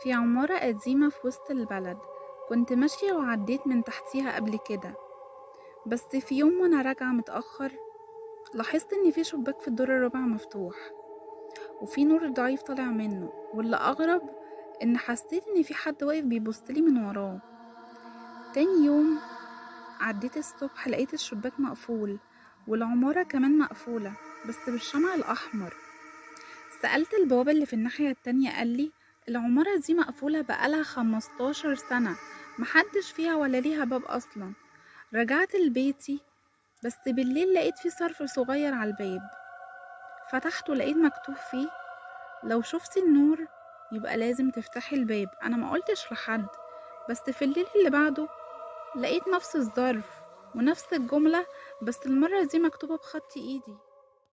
في عمارة قديمة في وسط البلد، كنت ماشية وعديت من تحتيها قبل كده. بس في يوم وانا راجعة متأخر لاحظت ان في شباك في الدور الرابع مفتوح وفي نور ضعيف طالع منه، واللي أغرب ان حسيت ان في حد واقف بيبصلي من وراه. تاني يوم عديت الصبح لقيت الشباك مقفول والعمارة كمان مقفولة بس بالشمع الأحمر. سألت البواب اللي في الناحية التانية، قالي العمارة دي مقفولة بقالها 15 سنة، محدش فيها ولا ليها باب أصلا. رجعت لبيتي بس بالليل لقيت فيه صرف صغير على الباب، فتحته لقيت مكتوب فيه لو شفتي النور يبقى لازم تفتحي الباب. أنا ما قلتش لحد، بس في الليل اللي بعده لقيت نفس الظرف ونفس الجملة، بس المرة دي مكتوبة بخط ايدي.